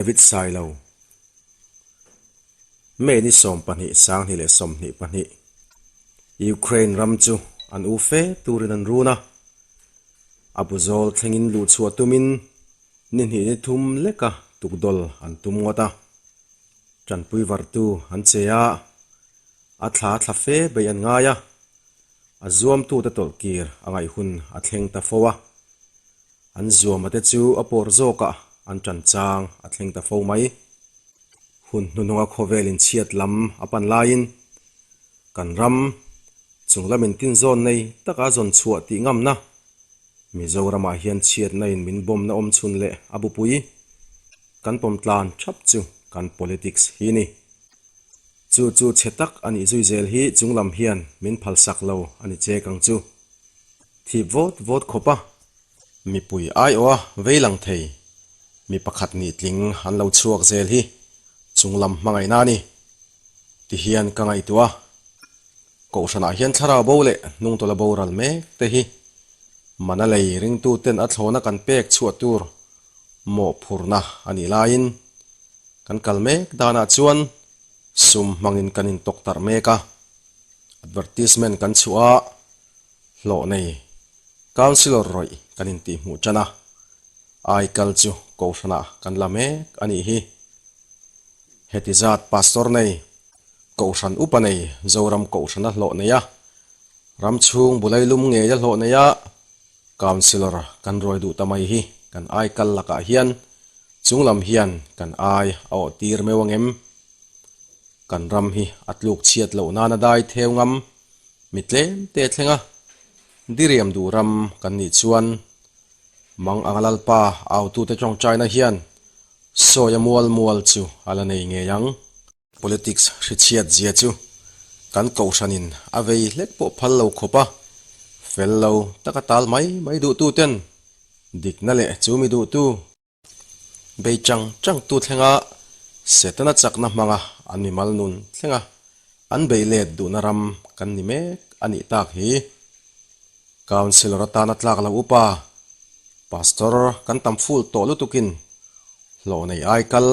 David Sailo, May ni 12 2022, Ukraine ram chu an u fe turin an run a, a bu zawl thlengin luh chhuah tumin ni hnih ni thum leka tukdawl an tum ngawt a, tanpui vartu an che a, a thla thla fe beih an ngai a, a zuamtute tawlh kir a ngaih hun a thleng ta fo a. An zuama te chu a pawr zawkah an tan chang a thleng ta fo mai. Hun hnuhnunga khawvel inchhiat lam a pan laiin kan ram chung lamin tinzawn nei taka zawn chhuah tih ngamna Mizoramah hian chhiatna in min bawmna awm chhun leh a bupui kan pawm tlan thap chu kan politics hi ni. Chu chu chhe tak a nih zui zel hi chung lam hian min phalsak lo a ni chek ang chu. Thip vawt vawt khawp a, mipui aiawha vei lang thei mi pakhat nih tling an lo chhuak zel hi chunglam hmangaihna a ni ti hian ka ngaihtuah a. Kohhranah hian thlarau bo leh hnungtawla boral mek te hi mana lei ringtuten a thlawna kan pek chhuah tur mawhphurhna a nih laiin kan kal mek danah chuan sum hmangin kan intawktarh mek a, advertisement kan chhuah a, Hlawh nei Councillor rawih kan intih hmuh tan a, aikal chu Kohhranah kan la mek a nih hi. Heti zat Pastor nei, Kohhran upa nei Zoram Kohhrana hlawh nei a, ram chhung bulai lum ngeia hlawh nei a, Councillor kan ruai duh ta mai hi kan aikal lakah hian chunglam hian kan ai a awh tir meuh angem? Kan ram hi a tluk chhiat loh nana dai theu ngam Mi tlem te thleng a, diriam duh ram kan nih chuan mang anga Lalpa autute tawngtaina hian sawi a mual mual chu a la nei ngei ang. Politics hrichhiat zia chu kan kohhranin a vei hlek pawh phal lo khawp a, fel lo taka tal mai mai duhtuten dikna leh chu mi duhtu, Bei chang chang tu thlenga Setana chakna hmanga an mimal nun thlenga an bei let duhna ram kan ni mek a nih tak hi. Councillor atana tlak lo upa, Pastor kan tam ful tawh lutukin hlawh nei ai kal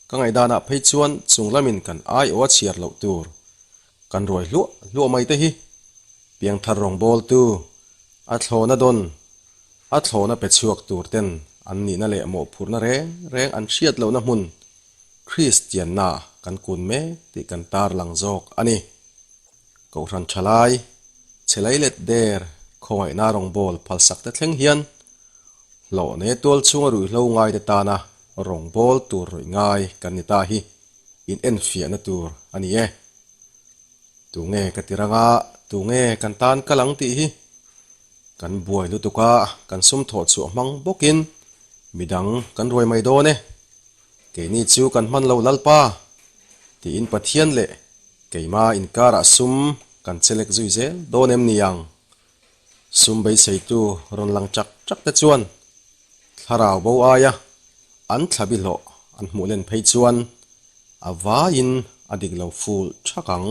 ka ngaihdanah phei chuan chung lamin kan aiawh a chhiar loh tur kan ruai hluah hluah mai te hi piangthar rawngbawltu a thlawna dawn A thlawna pe chhuak tur ten an nihna leh mawhphurhna reng reng an hriat lohna hmun Kristianna kan kun mek tih kan tarlang zawk a ni. Kohhran thalai, chhelai let der, khawngaihna rawngbâwl phalsak te thleng hian hlawh nei tual chhunga ruihhlo ngaite tana rawngbâwl tur rawih ngai kan ni ta hi in enfiahna tur a ni e. Tunge ka ti ranga, tunge kan tan kal ang tih hi Kan buai lutuk a, kan sum thawh chhuah hmang bawkin midang kan ruai mai dawn e. Keini chu kan hman lo Lalpa, tiin Pathian leh keima inkarah sum kan chelek zui zel dawn em ni ang? Sum beiseitu rawn lang chak chak te chuan thlarau bo aia an thlabi hlawh an hmuh len phei chuan a vaiin a dik lo ful thak ang.